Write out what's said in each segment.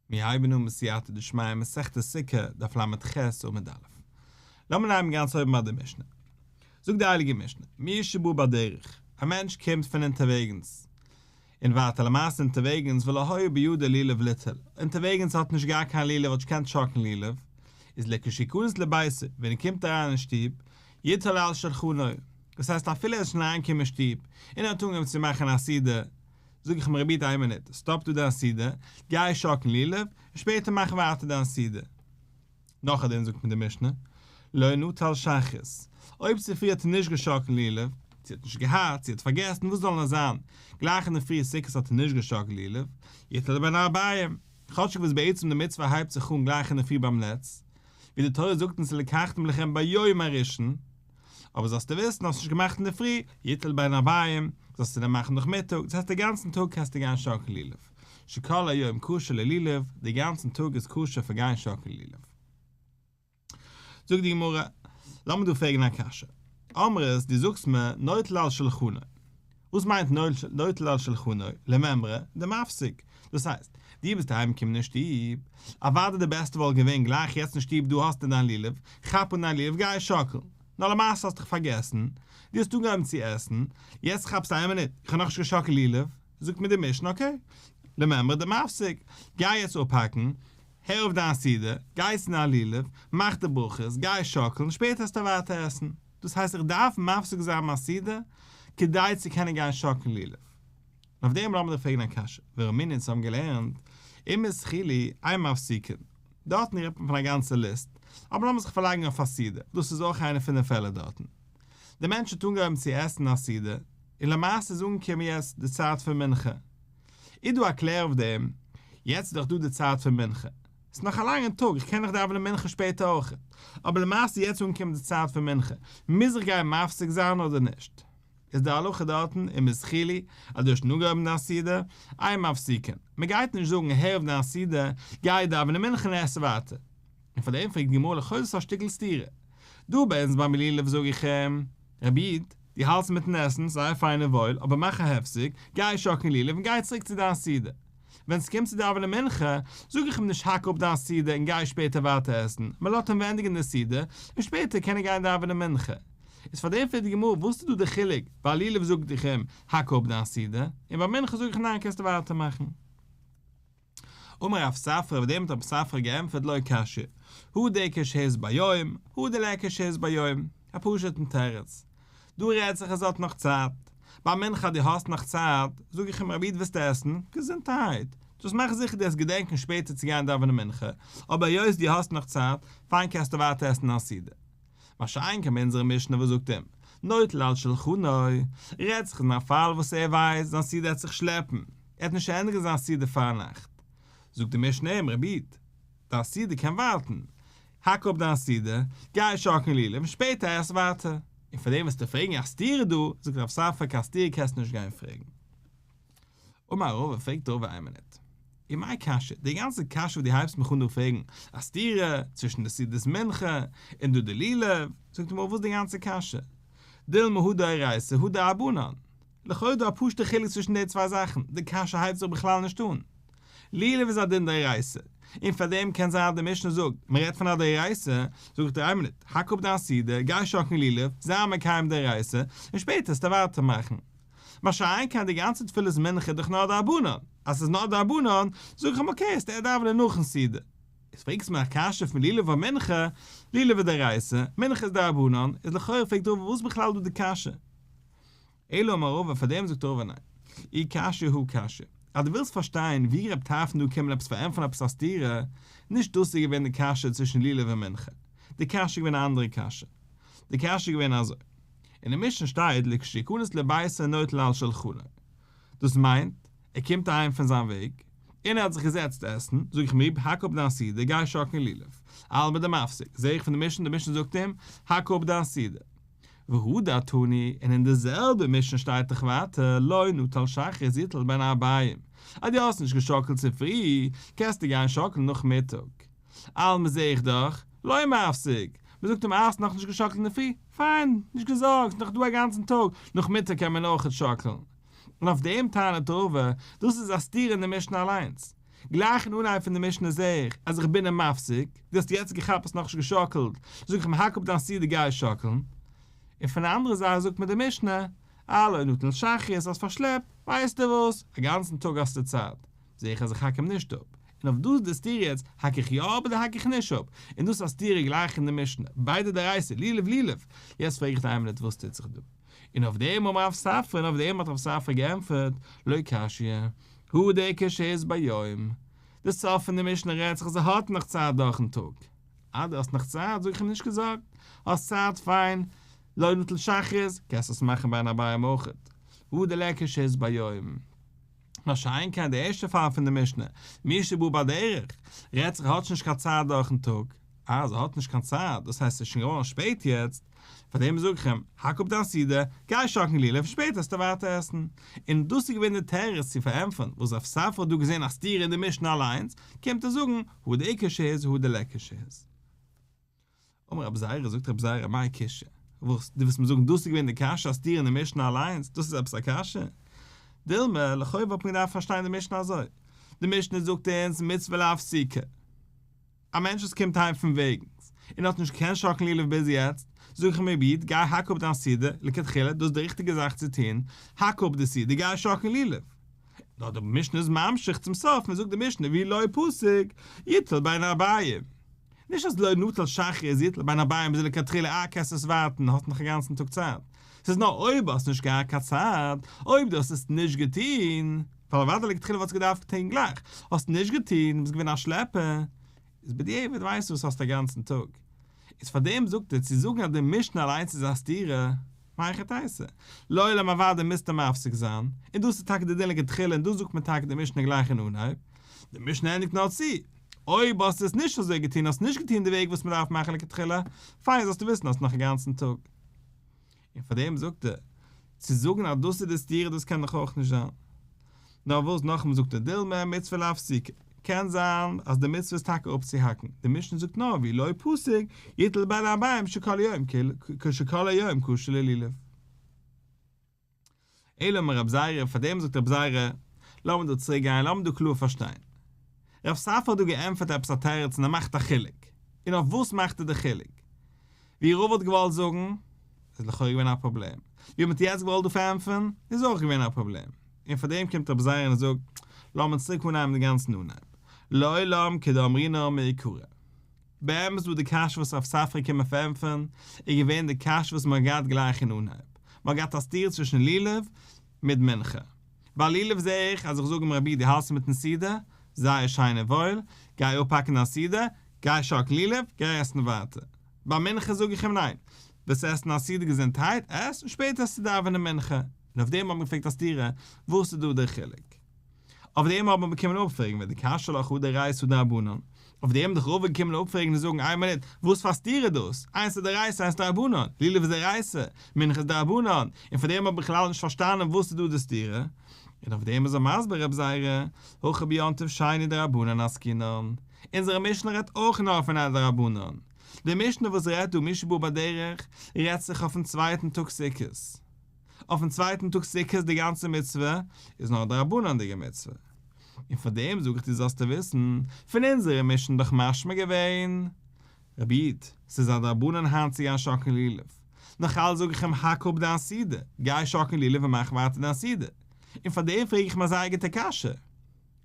מיר הייבן אן בסייעתא דשמיא מסכת סוכה, דף ל"ח עמוד א'. לאמיר הייבן גאנץ אויבן ביי די משנה. זאגט די הייליגע משנה, מי שבא בדרך, א מענטש קומט פון אונטערוועגנס, און ווייטער למעשה אונטערוועגנס ולא היה בידו לולב ליטול, אונטערוועגנס האט נישט געהאט קיין לולב האט נישט געקענט שאקלן לולב, איז לכשיכנס לביתו, ווען ער קומט אריין אין שטוב, יטול על שלחנו, דאס הייסט אפילו ער איז שוין אריינגעקומען אין שטוב, און ער האט אנגעהויבן צו מאכן א סעודה, זאג איך אים רבי איד איין מינוט, stop דא דיין סעודה, גיי שאקלן לולב, און שפעטער מאך ווייטער דיין סעודה. נאך א דין זאגט מיר די משנה, לא נטל שחרית, אויב צופרי האט ער נישט געשאקלט לולב, צו האט נישט געהאט, צו האט פארגעסן, וואס זאל נאר זיין, גלייך אינדערפרי סוכות האט ער נישט געשאקלט לולב, יטול בין הערביים, כאטשיג וואס בעצם די מצוה הייבט זיך אן גלייך אינדערפרי ביים נץ, ווי די תורה זאגט אונז ולקחתם לכם ביום הראשון, אבער זאלסטו וויסן האסט נישט געמאכט אינדערפרי, יטול בין הערביים, זאלסטו דען מאכן נאכמיטאג, דאס הייסט די גאנצן טאג קענסטו גיין שאקלן לולב, שכל היום כשר ללולב, די גאנצן טאג איז כשר פאר גיין שאקלן לולב. זאגט די גמרא, לאמיר דא פרעגן א קשיא, אמרת, דו זאגסט מיר, נוטל על שלחנו, וואס מיינט נוטל על שלחנו? למימרא דמפסיק. דאס הייסט, דו ביסט אהיים געקומען אין שטוב, אוודאי די בעסטע וואלט געווען גלייך יעצט אין שטוב דא האסטו דיין לולב, כאפ אן דיין לולב גיי שאקל. נאר למעשה האסט דיך פארגעסן, דו האסט אנגעהויבן צו עסן, יעצט כאפסטו איין מינוט, איך האב נאכנישט געשאקלט לולב, זאגט מיר די משנה okay, למימרא דמפסיק, גיי יעצט אפהאקן, הער אויף דיין סעודה, גיי צו דיין לולב, מאך די ברכות, גיי שאקלן, שפעטער וועסטו ווייטער עסן. דאס הייסט איך דארף מפסיק זיין מיין סעודה כדי צו קענען גיין שאקלן לולב. און אויף דעם לאמיר דיך פרעגן א קשיא, ורמינהו אונז האבן געלערנט, אם התחילו אין מפסיקין, דארטן רעדט מען פון א גאנצע ליסט, אבער לאמיר זיך פארלייגן אויף א סעודה, דאס איז אויך איינע פון די פעלער דארטן. דער מענטש האט אנגעהויבן צו עסן א סעודה, און למעשה איז אנגעקומען יעצט די צייט פון מנחה. איז דא א קלער אויף דעם, יעצט איז דאך דא די צייט פון מנחה, ס'איז נאך א לאנגע טאג, איך קען נאך דאווענען מנחה שפעטער אויך, אבער למעשה יעצט אנגעקומען די צייט פון מנחה, מוז איך גיין מפסיק זיין אדער נישט? איז די הלכה דארטן אם התחילו אז דו האסט שוין אנגעהויבן דיין סעודה, אין מפסיקין, מען גייט נישט זאגן הער אויף דיין סעודה, גיי דאווענען מנחה און עס ווייטער. און פאר דעם פרעגט די גמרא לכאו' איז עס א שטיקל סתירה. דא ביי אונז ביים לולב זאג איך אים, רבי איד, דו האלטסט מיטן עסן, זייער פיין און וואויל, אבער מאך א הפסק, גיי שאקלן לולב און גיי צוריק צו דיין סעודה. ווען ס'קומט צו דאווענען מנחה, זאג איך אים נישט האק אפ דיין סעודה און גיי שפעטער ווייטער עסן, מען לאזט אים ענדיגן די סעודה, און שפעטער קען ער גיין דאווענען מנחה. איז פאר דעם פרעגט די גמרא וואס איז דא די חילוק, ביי לולב זאג איך אים האק אפ דיין סעודה, און ביי מנחה זאג איך ניין קענסטו ווייטער מאכן. אמר רב ספרא, אויף דעם האט רב ספרא געענטפערט לא קשיא, הא דאיכא שהות ביום, הא דליכא שהות ביום, א פשוט'ן תירוץ. דא רעדט זיך עס האט נאך צייט. ביי מנחה דו האסט נאך צייט, זאג איך אים רבי איד ווילסט עסן? געזונטערהייט. דאס מאך זיכער דו וועסט געדענקן שפעטער צו גיין דאווענען מנחה, אבער היות דו האסט נאך צייט, פיין קענסטו ווייטער עסן דיין סעודה. מה שאין כן ביי אונזערע משנה וואס זאגט אים, נוטל על שלחנו, רעדט זיך אין א פאל וואס ער ווייסט זיין סעודה העט זיך שלעפן, ער העט נישט ענדיגן זיין סעודה פארנאכט. זאגט די משנה אים, רבי איד, דיין סעודה קען ווארטן, האק אפ דיין סעודה, גיי שאקלן לולב און שפעטער עס ווייטער. און פאר דעם וועסטו פרעגן א סתירה דא, זאגט רב ספרא קיין סתירה קענסטו נישט גיין פרעגן. אמר רבא, פרעגט רבא איין מינוט, ומאי קשיא, די גאנצע קשיא וואס דו הייבסט מיך אן דא פרעגן, א סתירה צווישן די סעודת מנחה און דא די לולב, זאגט אים רבא וואס איז די גאנצע קשיא? דילמא הא דאורייתא הא דרבנן, לכאו' איז דא א פשוט'ע חילוק צווישן די צוויי זאכן, די קשיא הייבט זיך בכלל נישט אן. לולב איז א דין דאורייתא, און פאר דעם קען זיין אז די משנה זאגט, מען רעדט פון א דאורייתא, זאג איך דיר איין מינוט, האק אפ דיין סעודה, גיי שאקלן לולב, זיי מקיים דאורייתא, און שפעטער וועסטו ווייטער מאכן. מה שאין כן די גאנצע תפילת מנחה איז דאך נאר דרבנן, אז ס'איז נאר דרבנן, זאג איך אים okay, וועסטו דאווענען נאכן סעודה. איז פרעגסט מיר א קשיא פון לולב אויף מנחה, לולב איז דאורייתא, מנחה איז דרבנן, איז לכאורה פרעגט רבא וואס בכלל דא די קשיא? אלא אמר רבא, פאר דעם זאגט רבא ניין. אי קשיא הא קשיא. אז דו ווילסט פארשטיין ווי רב טרפון דא קומען עפעס פארענטפערן עפעס א סתירה, נישט דאס איז געווען די קשיא צווישן לולב און מנחה. די קשיא איז געווען א אנדערע קשיא. די קשיא איז געווען אזוי. אין די משנה שטייט לכשיכנס לביתו נוטל על שלחנו. דאס מיינט, ער קומט אהיים פון זיין וועג, און ער האט זיך געזעצט עסן, זאג איך אים, האק אפ דיין סעודה, גיי שאקלן לולב. אלמא דמפסיק, זע איך פון די משנה, די משנה זאגט אים, האק אפ דיין סעודה. והדר תני, און אין די זעלבע משנה שטייט דאך ווייטער, לא נטל שחרית יטול בין הערביים, אז דו האסט נישט געשאקלט צופרי, קענסטו גיין שאקלן נאכמיטאג. אלמא זע איך דאך, לא מפסיק, מען זאגט אים אה האסט נאכנישט געשאקלט אינדערפרי, פיין, נישט געזארגט, ס'נאך דא א גאנצן טאג, נאכמיטאג קען מען אויכעט שאקלן. און אויף דעם טענה'ט רבא, דאס איז א סתירה אין די משנה אליינס. גלייך אין אנהייב פון די משנה זעה איך אז איך בין אים מפסיק, דו האסט יעצט געכאפט האסט נאכנישט געשאקלט, זאג איך אים האק אפ דיין סעודה גיי שאקלן. און פון די אנדערע זייט זאגט מיר די משנה, אה לא נטל שחרית האסט פארשלעפט, ווייסטו וואס, א גאנצן טאג האסטו צייט, זעה איך אז איך האק אים נישט אפ, און אויף דאס די סתירה יעצט, האק איך יא אפ אדער האק איך נישט אפ, און דאס איז א סתירה גלייך אין די משנה, ביידע דאורייתא, לולב לולב, יעצט פרעג איך דיר איין מינוט וואס טוט זיך דא? און אויף דעם אמר רב ספרא און אויף דעם האט רב ספרא געענטפערט, לא קשיא, הא דאיכא שהות ביום, די סוף פון די משנה רעדט זיך אז ער האט נאך צייט דורכן טאג, אה דו האסט נאך צייט זאג איך אים נישט געזארגט, האסט צייט פיין, לא נטל שחרית, קענסט עס מאכן בין הערבים אויכעט, הא דליכא שהות ביום. מה שאין כן די ערשטע פאל פון די משנה, מי שבא בדרך, רעדט זיך ער האט שוין נישט קיין צייט דורכן טאג, אז ער האט נישט קיין צייט, דאס הייסט עס איז שוין געווארן שפעט יעצט, פאר דעם זאג איך אים, האק אפ דיין סעודה, גיי שאקלן לולב, שפעטער וועסטו ווייטער עסן. און דאס איז געווען די תירוץ צו פארענטפערן וואס רב ספרא האט דא געזען א סתירה אין די משנה אליינס, קומט ער זאגן, הא דאיכא שהות הא דליכא שהות. אמר רב זירא, זאגט רב זירא, מאי קושיא? וואס, דו ווילסט מיר זאגן דאס איז געווען די קשיא א סתירה אין די משנה אליינס, דאס איז עפעס א קשיא? דילמא, לכאו' וואלט מען געדארפט פארשטיין די משנה אזוי, די משנה זאגט אונז מצוה להפסיקה, א מענטש וואס קומט אהיים פון וועגנס און האט נישט געקענט שאקלן לולב ביז יעצט, זאג איך אים ר' איד, גיי האק אפ דיין סעודה, לכתחילה, דאס איז די ריכטיגע זאך צו טון, האק אפ די סעודה, גיי שאקלן לולב. נאר די משנה איז ממשיך צום סוף און זאגט די משנה ואי לא פסיק, יטול בין הערבים. נישט אז לא נטל שחרית יטול בין הערבים איז לכתחילה אה קענסט עס ווארטן האסט נאך א גאנצן טאג צייט, ס'איז נאר אויב האסט נישט געהאט קיין צייט, אויב דו האסט עס נישט געטון, ווייל אוודאי לכתחילה וואלסטו געדארפט טון גלייך, האסט נישט געטון, ביסט געווען א שלעפער, איז בדיעבד ווייסטו וואס האסט א גאנצן טאג. איז פארדעם זאגט ער צו זאגן אז די משנה אליינס איז א סתירה, מהיכי תיתי? לעולם אוודאי מוזטו מפסיק זיין, און דאס איז טאקע די דין לכתחילה און דאס זאגט מען טאקע די משנה גלייך אין אנהייב, די משנה ענדיגט נאר צו, אויב האסטו עס נישט אזוי געטון, האסט נישט געטון די וועג וואס מען דארף מאכן לכתחילה, פיין זאלסטו וויסן האסט נאך א גאנצן טאג. און פאר דעם זאגט ער, צו זאגן אז דאס איז די סתירה דאס קען דאך אויך נישט זיין. נאר וואס נאכאמאל זאגט ער דילמא מצוה להפסיקה, קען זיין אז די מצוה איז טאקע אפצוהאקן, די משנה זאגט נאר ואי לא פסיק יטול בין הערבים שכל היום שכל היום כשר ללולב. אלא אמר רב זירא, פאר דעם זאגט רב זירא, לאמיר דא צוריק גיין, לאמיר דא קלאר פארשטיין. רב ספרא האט דא געענטפערט עפעס א תירוץ און ער מאכט א חילוק. און אויף וואס מאכט ער די חילוק? ווי רבא האט געוואלט זאגן, איז לכאורה געווען א פראבלעם. ווי מ'האט יעצט געוואלט דא פארענטפערן, איז אויך געווען א פראבלעם. און פאר דעם קומט רב זירא און ער זאגט, לאמיר צוריק אנהייבן די גאנצן אנהייב. לעולם כדאמרינן מעיקרא. באמת דא די קשיא וואס רב ספרא קומט מיר פארענטפערן, איז געווען די קשיא וואס מ'האט געהאט גלייך אין אנהייב. מ'האט געהאט א סתירה צווישן לולב מיט מנחה. ביי לולב זעה איך אז איך זאג אים רבי דו האלסט אינמיטן סעודה, זייער שיין און וואויל, גיי אפהאקן דיין סעודה, גיי שאקל לולב, גיי עסן ווייטער. ביי מנחה זאג איך אים ניין, וועסט עסן א סעודה געזונטהייט, עס, און שפעטער וועסטו דאווענען מנחה. און אויף דעם האט מען געפרעגט א סתירה, וואס איז דא דער חילוק? אויף דעם האט מען באקומען אפפרעגן ודקשיא לך הא דאורייתא הא דרבנן, אויף דעם איז דאך רבא געקומען אפפרעגן און זאגן איין מינוט, וואס פאר סתירה איז דאס? איינס איז דאורייתא איינס דרבנן, לולב איז דאורייתא, מנחה איז דרבנן, און פון דעם האט מען בכלל נישט פארשטאנען וואס איז דא די סתירה, און אויף דעם איז ער מסביר רב זירא, הכא ביום טוב שני דרבנן עסקינן, אונזערע משנה רעדט אויך נאר פון א דרבנן, די משנה וואס רעדט דא מי שבא בדרך רעדט זיך אויפן צווייטן טאג סוכות. אויפן צווייטן טאג סוכות די גאנצע מצוה איז נאר א דרבנן'דיגע מצוה, און פאר דעם זאג איך דיר זאלסטו וויסן, פון אונזערע משנה דאך משמע געווען, רבי איד, ס'איז א דרבנן היינט צו גיין שאקלן לולב, נאך אלץ זאג איך אים האק אפ דיין סעודה, גיי שאקלן לולב און מאך ווייטער דיין סעודה, און פאר דעם פרעג איך אים א זייער גוטע קשיא.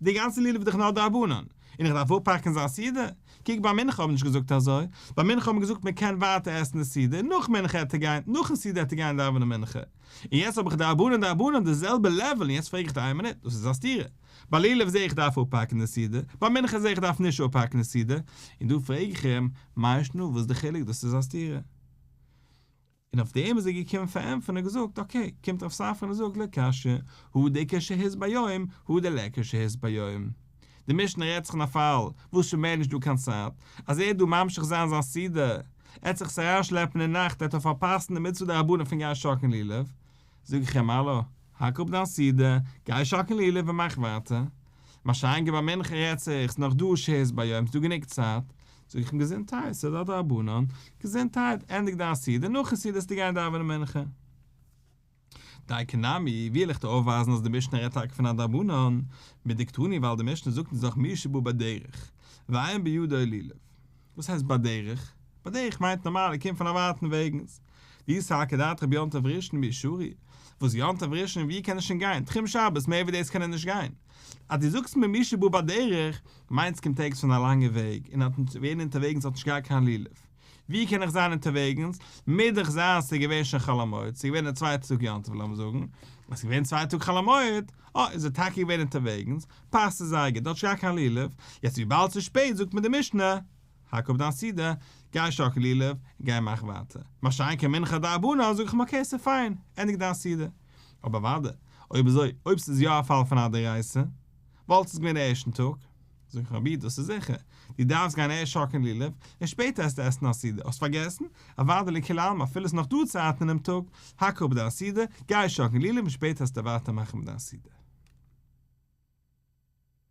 די גאנצע לולב איז דאך נאר דרבנן, און איך דארף אפהאקן זיין סעודה? קוק ביי מנחה האב נישט געזאגט אזוי, ביי מנחה האט מען געזאגט מען קען ווייטער עסן די סעודה, נאך מנחה העט ער גיין, נאכן סעודה העט ער גיין דאווענען מנחה, און יעצט האב איך דרבנן דרבנן די זעלבע לעוועל און יעצט פרעג איך דיר איין מינוט, דאס איז א סתירה, ביי לולב זעה איך דארף אפהאקן די סעודה, ביי מנחה זעה איך דארף נישט אפהאקן די סעודה, און דא פרעג איך אים, מאי שנא וואס איז די חילוק דאס איז א סתירה? און אויף דעם איז ער געקומען פארענטפערן און געזאגט, אקעי, קומט רב ספרא און זאגט לא קשיא, הא דאיכא שהות ביום, הא דליכא שהות ביום. די משנה רעדט זיך אין א פאל וואס שוין מער נישט דא קיין צייט, אז ער וועט דא ממשיך זיין זיין סעודה, ער וועט זיך עס אריינשלעפן אין נאכט, ער וועט פארפאסן די מצוה דרבנן פון גיין שאקלן לולב, זאג איך אים האלא, האק אפ דיין סעודה, גיי שאקלן לולב און מאך ווייטער. מה שאין כן ביי מנחה רעדט זיך, ס'איז נאך דא שהות ביום, ס'איז דא גענוג צייט, זאג איך אים געזונטהייט, ס'איז א דרבנן, געזונטהייט, ענדיג דיין סעודה, נאכן סעודה וועסטו גיין דאווענען מנחה. דייקא נמי, ווי וועל איך דיר אויפווייזן אז די משנה רעדט טאקע פון א דרבנן, מדקתני ווייל די משנה זאגט אונז דאך מי שבא בדרך, ואין בידו לולב. וואס הייסט בדרך? בדרך מיינט נארמאל ער קומט פון א ווייטן וועגנס. דאי סלקא דעתך ביום טוב ראשון מי שרי, וואס יום טוב ראשון ווי קען ער שוין גיין? תחום שבת מער ווי דאס קען ער נישט גיין. אז דו זאגסט מיר מי שבא בדרך, מיינט ס'קומט ערגעץ פון א לאנגע וועג און האט ווערן אונטערוועגנס האט נישט געהאט קיין לולב. ווי קען איך זיין אונטערוועגנס? מוז דאך זיין ס'איז געווען שוין חול המועד, ס'איז געווען די צווייטע טאג יום טוב לאמיר זאגן, אז ס'איז געווען צווייטע טאג חול המועד, אה איז ער טאקע געווען אונטערוועגנס, פאסט עס זייער גוט, האט נישט געהאט קיין לולב, יעצט וויבאלד ס'איז שפעט זאגט מיר די משנה, האק אפ דיין סעודה, גיי שאקל לולב, און גיי מאך ווייטער. מה שאין כן מנחה דרבנן זאג איך אים okay ס'איז פיין, ענדיג דיין סעודה. אבער אוודאי, אויב אזוי, אויב ס'איז יא א פאל פון א דאורייתא, וואלט עס געווען די ערשטן טאג. זאג איך רבי דאס איז זיכער, דו דארפסט גיין ערשט שאקלן לולב, און שפעטער עסטו עסן א סעודה, האסט פארגעסן? אוודאי לכולי עלמא אפילו ס'איז נאך דא צייט אינעם טאג, האק אפ דיין סעודה, גיי שאקלן לולב און שפעטער עסטו ווייטער מאכן מיט דיין סעודה.